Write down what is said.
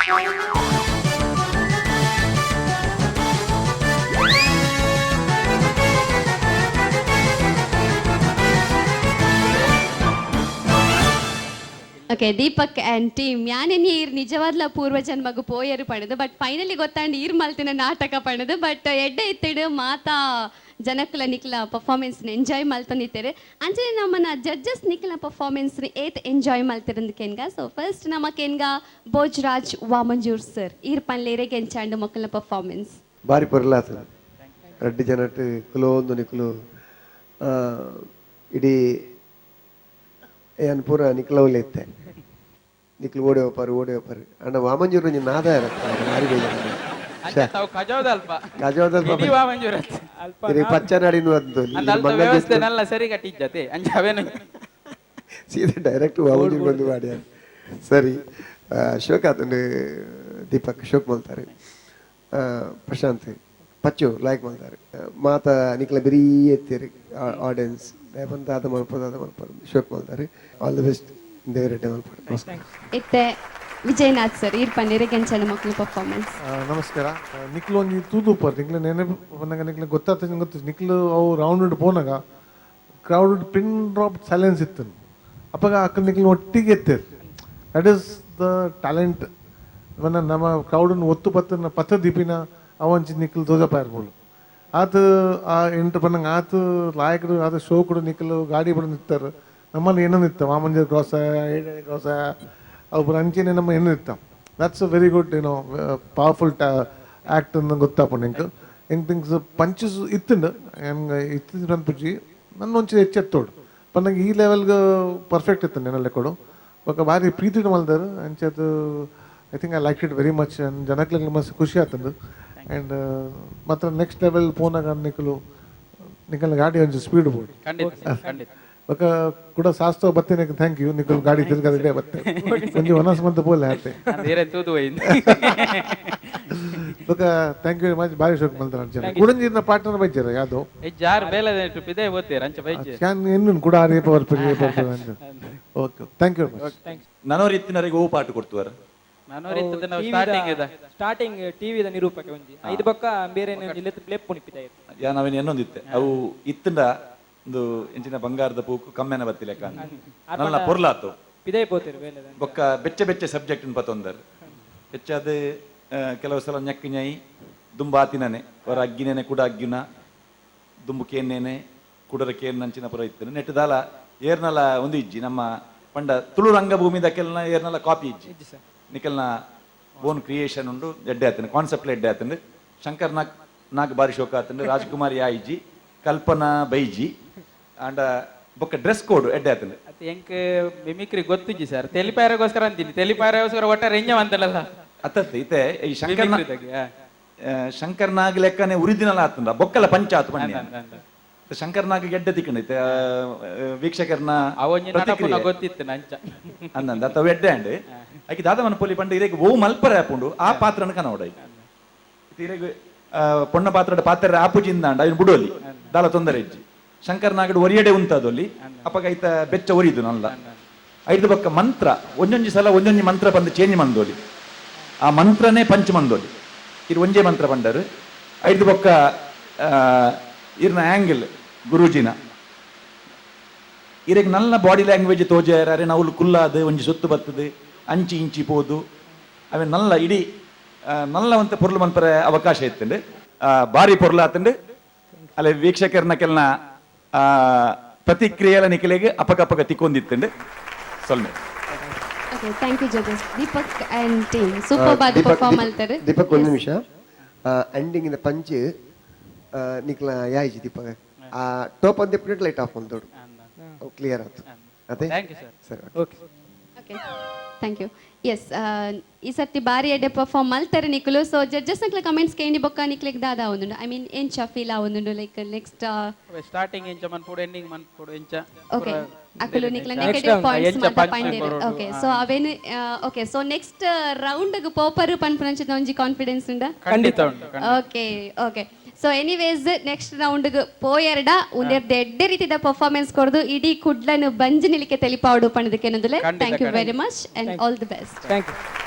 Okay, Deepak and team, ಯಾನೆನ್ ಈರ್ ನಿಜವಾದ್ಲ ಪೂರ್ವ ಜನ್ಮಗು ಪೋಯರು ಪಣದು, but finally ಗೊತ್ತಾಂಡ್ ಈರ್ ಮಲ್ತಿನ ನಾಟಕ ಪಣದು. ಬಟ್ ಎಡ್ಡೆ ಇತ್ತಿಡು ಮಾತಾ ಜನಕ್ಲ ನಿಕ್ಲ ಪರ್ಫಾರ್ಮೆನ್ಸ್ ಎಂಜಾಯ್ ಮಲ್ತೊಂದಿತ್ತೇರು. ಅಂಚನೆ ನಮ್ಮನ ಜಡ್ಜಸ್ ನಿಕ್ಲ ಪರ್ಫಾರ್ಮೆನ್ಸ್ ಏತ್ ಎಂಜಾಯ್ ಮಲ್ತಿರಂದು ಕೆನ್ಗ. ಸೊ ಫಸ್ಟ್ ನಮ್ಮ ಕೆನ್ಗ ಭೋಜ್ರಾಜ್ ವಾಮಂಜೂರ್ ಸರ್, ಈರ್ ಪನ್ಲೇರೆ ಎಂಚಾಂಡ್ ಮೊಕ್ಕಲ್ನ ಪರ್ಫಾರ್ಮೆನ್ಸ್? ಬಾರಿ ಪೊರ್ಲಾತದ. ರಡ್ಡ್ ಜನಟ್ ಕುಲೋಂದು ನಿಕುಲು ಇಡೀ ಏನ್ ಪೂರ ನಿಕ್ಲವಲ್ಲೇ ಇತ್ತೆ. ನಿಕ್ಲು ಓಡೆ ಹೋಪಾರು, ಓಡೆ ಹೋಪಾರು ಅಣ್ಣ. ವಾಮಂಜೂರು ಒಂಜಿ ನಾದ ಇರತ್ತೆ, ಭಾರಿ ಬೇಜಾರು. ತಾವು ಕಜೋದ ಅಲ್ಪ. ಕಜೋದಲ್ಪ. ಇಡೀ ವಾಮಂಜೂರ್ ಅತ್ತೆ. ಇರೆಗ್ ಪಚ್ಚನಾಡಿನ ಒಂದು ಅಂದ್ ಅಲ್ಪ ವ್ಯವಸ್ಥೆ ನಲ್ಲ ಸರಿ ಕಟ್ಟಿಜ್ಜತೆ ಅಂಚ ಅವೇನು. ಸೀದಾ ಡೈರೆಕ್ಟ್ ವಾಮಂಜೂರ್ ಬಂದು ಮಾಡ್ಯಾರ. ಸರಿ, ಶೋಕ್ ಆತಂಡು ದೀಪಕ್, ಶೋಕ್ ಮಲ್ತಾರೆ. ಪ್ರಶಾಂತ್ ಪಚ್ಚು ಲೈಕ್ ಮಲ್ತಾರೆ. ಮಾತ ನಿಕ್ಲ ಬೆರೀ ಎತ್ತೀರಿ ಆಡಿಯನ್ಸ್ ಬಂದು ದಾದ ಮಲ್ಪದು, ದಾದ ಮಲ್ಪದು. ಶೋಕ್ ಮಲ್ತಾರೆ. All the best. ದೇವರೆಡ್ಡೆ ಮಲ್ಪಡು. ನಮಸ್ಕಾರ. ಇತ್ತೆ ವಿಜಯನಾಥ್ ಸರ್, ಈರ್ ಪನ್ನೇರೆ ಎಂಚನ ಮಕ್ಕಳ ಪರ್ಫಾರ್ಮೆನ್ಸ್? ನಮಸ್ಕಾರ. ನಿಕ್ಲು ಒಂಜಿ ತೂದು ನಿಕ್ಲೆ ನೆನಪು ಬಂದಾಗ ನಿಕ್ಲೆ ಗೊತ್ತಾಗ್ತದೆ, ಗೊತ್ತು ನಿಕ್ಲು ಅವು round ಪೋನಾಗ crowd pin drop silence ಇತ್ತು. ಅಪ್ಪಗ ಅಕ್ಕ ನಿಕ್ಲು ಒಟ್ಟಿಗೆ ಎತ್ತೇರು. That is the talent. ಇವನ್ನ ನಮ್ಮ ಕ್ರೌಡನ್ನು ಒತ್ತು ಪತ್ತನ ಪತ್ತ ದೀಪಿನ ಅವಂಚಿ ನಿಕ್ಲು ತೋಜಪ್ಪ ಇರ್ಬೋದು. ಆತ ಆ ಎಂಟು ಪನ್ನಂಗೆ ಆತ ಲಾಯಕರು ಆತ ಶೋ ಕೂಡ ನಿಕ್ಲು ಗಾಡಿ ಬಡ ನಿಂತಾರೆ. ನಮ್ಮಲ್ಲಿ ಏನೋ ನಿತ್ತ ವಾಮಂಜರ್ ಕ್ರಾಸ, ಏಡೆ ಕ್ರಾಸ, ಅವು ಅಂಚೆನೆ ನಮ್ಮ ಏನೋ ಇತ್ತ. That's a very good ಏನೋ ಪವರ್ಫುಲ್ ಆ್ಯಕ್ಟ್ ಅಂತ ಗೊತ್ತಾಪುಂಡು ಎಂಕ್. ಎಂಕ್ ಥಿಂಗ್ಸ್ ಪಂಚಸ್ ಇತ್ತುಂಡು ಎಂಗ್ ಇತ್ತು ಪನ್ಪುಜಿ, ನನ್ನ ಒಂಚೂರು ಎಚ್ಚೆತ್ತೋಡು ಪನ್ನಂಗೆ ಈ ಲೆವೆಲ್ಗೆ ಪರ್ಫೆಕ್ಟ್ ಇತ್ತು ನೆನ ಲೆಕ್ಕೊಡು. ಬೊಕ ಬಾರಿ ಪ್ರೀತಿಡ್ ಮಲ್ದರ್ ಅಂಚದು. I think I like it very much. And ಜನಕ್ಲೆಗ್ ಮಸ್ತ್ ಖುಷಿ ಆತಂದು. ಆ್ಯಂಡ್ ಮಾತ್ರ ನೆಕ್ಸ್ಟ್ ಲೆವೆಲ್ ಪೋನಾಗ ನಿಕಲು ನಿಕಲ್ನ ಗಾಡಿ ಒಂಚೂರು ಸ್ಪೀಡ್ ಬೋಡು. ಖಂಡಿತ ಸರ್, ಖಂಡಿತ. ಬೊಕ ಕೂಡ ಶಾಸ್ತ್ರ ಬತ್ತೇನೆ, thank you. ನಿಕಲ್ ಗಾಡಿ ತಿರ್ಗದಿಡೆ ಬತ್ತೆ ಒಂಜಿ ಒನಸ್ ಮಂತ್ ಪೋಲೆ ಆತೆ. ಅಂದ್ ಏರೆ ತೂದು ಹೋಯಿಂದ್. ಬೊಕ thank you very much. ಬಾರಿ ಶೋಕ್ ಮಲ್ತಾರ ಜನ. ಕುಡಂಜಿನ ಪಾರ್ಟ್ನರ್ ಬೈಜಾರ ಯಾವ್ದು? ಜಾರ್ ಬೇಲೆ ಪಿದೆ ಓದ್ತೀರ ಅಂಚ ಬೈಜೆ. ಯಾನ್ ಎನ್ನುನ್ ಕೂಡ ಆರೇ power power. Okay, thank you very much. ನನೋರಿತ್ತಿನರಿಗೆ ಹೂ ಪಾಠ ಕೊಡ್ತುವರ್. ನನೋರಿತ್ತದ ನಾವು ಸ್ಟಾರ್ಟಿಂಗ್ ಇದೆ. ಸ್ಟಾರ್ಟಿಂಗ್ ಟಿವಿದ ನಿರೂಪಕ ಒಂಜಿ ಐದು ಬೊಕ್ಕ ಬೇರೆ ಜಿಲ್ಲೆ ಪ್ಲೇಪ್ ಪುಣಿಪಿದ. ಯಾ ನಾವೇನು ಎನ್ನೊಂದಿತ್ತೆ ಅವು ಇತ್ತಂಡ ಒಂದು ಎಂಚಿನ ಬಂಗಾರದ ಪೂಕು ಕಮ್ಮೆನ ಬತ್ತಿ ಲೆಕ್ಕ ನನ್ನ ಪೊರ್ಲಾತು. ಪಿದೈ ಪೋತಿರು ಬೇಲೆದ. ಬೊಕ್ಕ ಬೆಚ್ಚ ಬೆಚ್ಚ ಸಬ್ಜೆಕ್ಟ್ ಪತ್ತೊಂದರ್ ಹೆಚ್ಚಾದ ಕೆಲವು ಸಲ ñಕ್ಕ್ ñೈ ದುಂಬಾತಿನನೆ ಹೊರ ಅಗ್ಗಿನೇನೆ ಕೂಡ ಅಗ್ಗಿನ ದುಂಬು ಕೇನ್ನೇನೆ ಕುಡರ ಕೇನ್ ನಂಚಿನ ಪುರ ಇತ್ತು. ನೆಟ್ಟು ದಾಲ ಏರ್ನಲ ಒಂದು ಇಜ್ಜಿ. ನಮ್ಮ ಪಂಡ ತುಳು ರಂಗಭೂಮಿ ದಕ್ಕೆಲ್ನ ಏರ್ನಲ ಕಾಪಿ ಇಜ್ಜಿ. ನಿಕಲ್ನ ಓನ್ ಕ್ರಿಯೇಷನ್ ಉಂಡು. ಎಡ್ಡೆ ಆತನ ಕಾನ್ಸೆಪ್ಟ್ ಎಡ್ಡೆ ಆತಂಡು. ಶಂಕರ್ ನಾಗ್ ನಾಗ್ ಬಾರಿ ಶೋಕ ಆತಂಡು. ರಾಜ್ಕುಮಾರ್ ಯಾಯಿಜಿ, ಕಲ್ಪನಾ ಬೈಜಿ ಅಂಡ ಬೊಕ್ಕ ಡ್ರೆಸ್ ಕೋಡ್ ಎಡ್ಡೆ ಆತಂಡು. ಅತ್ತೆ ಎಂಕ್ ಮಿಮಿಕ್ರಿ ಗೊತ್ತಿಜ್ಜಿ ಸರ್, ತೆಲಿಪಾಯಗೋಸ್ಕರ ಅಂತೀನಿ. ತೆಲಿಪಾಯಗೋಸ್ಕರ ಒಟ್ಟಾರೆ ಎಂಜ ಅಂತಲ್ಲ. ಅತ್ತತ್ತೆ ಇತ್ತೆ ಈ ಶಂಕರ್ ಮಿಮಿಕ್ರಿದಾಗೆ, ಆ. ಶಂಕರ್ ನಾಗ್ ಲೆಕ್ಕನೆ ಉರಿದಿನಲ ಆತಂಡ. ಬೊಕ್ಕಲ ಪಂಚ ಆತು ಪನ್ಯ. ಅಂದ್ ಅಂದ್. ಶಂಕರ್ ನಾಗ್ ಗೆಡ್ಡೆ ತಿಕ್ಕಂಡೈತೆ ವೀಕ್ಷಕರ್ನ ಅವೊಂಜಿ ನಡಪುನ ಪ್ರತಿಕ್ರಿಯೆ. ಗೊತ್ತಿತ್ತು ನಂಚ. ಅಂದಂದ ಅಥವಾ ಎಡ್ಡೆ ಅಂಡ್ ಐಕೆ ದಾದವನ ಪೊಲಿ ಪಂಡ ಇರೆಗ್ ಓ ಮಲ್ಪರೆ ಆಪುಂಡು ಆ ಪಾತ್ರನ ಕನವಡ. ಇರೆಗ್ ಪೊಣ್ಣ ಪಾತ್ರದ ಪಾತ್ರ ಆಪುಜಿಂದಾಂಡ ಐನ್ ಬುಡೋಲಿ, ದಾಲ ತೊಂದರೆ ಇಜ್ಜಿ. ಶಂಕರ್ ನಾಗಡ್ ಒರಿಯಡೆ ಉಂತದೊಲ್ಲಿ ಅಪಗ ಐತ ಬೆಚ್ಚ ಒರಿದು ನಲ್ಲ. ಐದು ಬೊಕ್ಕ ಮಂತ್ರ ಒಂಜೊಂಜಿ ಸಲ ಒಂಜೊಂಜಿ ಮಂತ್ರ ಬಂದು ಚೇಂಜ್ ಮಂದೋಲಿ. ಆ ಮಂತ್ರನೇ ಪಂಚ ಮಂದೋಲಿ. ಇದು ಒಂಜೇ ಮಂತ್ರ ಪಂಡರು. ಐದು ಬೊಕ್ಕ ಇರ್ನ ಆಂಗಲ್ ಗುರೂಜಿನ ಇರೆಗ್ ನಲ್ಲ ಬಾಡಿ ಲ್ಯಾಂಗ್ವೇಜ್ ತೋಜಾರ. ಅರೆ ನೌಲು ಕುಲ್ಲಾದು ಒಂಜಿ ಸುತ್ತು ಬತ್ತದು ಅಂಚಿ ಇಂಚಿ ಪೋದು ಅವೆ ನಲ್ಲ ಇಡೀ ನಲ್ಲ ಒಂತ ಪೊರ್ಲು ಮನ್ಪರೆ ಅವಕಾಶ ಇತ್ತಂಡು. ಬಾರಿ ಪೊರ್ಲು ಆತಂಡು. ಅಲ್ಲೇ ವೀಕ್ಷಕರ್ನ ಕೆಲನ ಪ್ರತಿಕ್ರಿಯೆಲ ನಿಕಲೆಗ್ ಅಪಕಪಕ ತಿಕ್ಕೊಂದಿತ್ತಂಡು. ಸೊಲ್ಮೆ. Okay, thank you judges. Deepak and team super Baat perform ಮಲ್ತಾರೆ. Deepak, ಒಂದು ನಿಮಿಷ. ಎಂಡಿಂಗ್ ಇಂದ ಪಂಚ್ ನಿಕ್ಲ ಯಾಯಿಜಿ ದೀಪಕ್. ಆ ಟೋಪ್ ಅಂತ ಲೈಟ್ ಆಫ್ ಒಂದು ಕ್ಲಿಯರ್ ಆಯ್ತು ಅದೇ. Thank you sir. ಸರಿ. Okay. Okay, thank U. S, ಈ ಸರ್ತಿ ಬಾರಿ ಎಡ್ಡೆ ಪರ್ಫಾರ್ಮ್ ಮಲ್ತಾರೆ ನಿಕುಲು. ಸೊ ಜಡ್ಜಸ್ ನಕ್ಲ ಕಮೆಂಟ್ಸ್ ಕೇಂಡಿ ಬೊಕ್ಕ ನಿಕ್ಲೆಗ್ ದಾದ ಒಂದುಂಡು, I mean ಎಂಚ ಫೀಲ್ ಆವೊಂದುಂಡು like next? Starting ಎಂಚ ಮನ್ಪೊಡು, ಎಂಡಿಂಗ್ ಮನ್ಪೊಡು ಎಂಚ. ಓಕೆ, ಅಕುಲು ನಿಕ್ಲ Next negative round, points ಎಂಚ ಮಾತ punch ಪಂಡೇರು. ಕೊರೊಡು. ಓಕೆ, ಸೊ ಅವೇನು okay, so next round ಗ್ ಪೋಪರು ಪನ್ಪುನಂಚಿನ ಒಂಜಿ ಕಾನ್ಫಿಡೆನ್ಸ್ ಉಂಡಾ? ಖಂಡಿತ ಉಂಟು, ಖಂಡಿತ. Okay okay so anyways next round ಗ್ ಪೋಯರ್ಡ ಉಂದೆರ್ದ ಎಡ್ಡೆ ರೀತಿದ ಪರ್ಫಾರ್ಮೆನ್ಸ್ ಕೊರ್ದು ಇಡೀ ಕುಡ್ಲನು ಬಂಜಿ ನಿಲಿಕೆ ತೆಲಿಪಾವಡು ಪಣದಕ್ಕೆ ಖಂಡಿತ, thank you ಖಂಡಿತ. Very much and all the best. Thank you.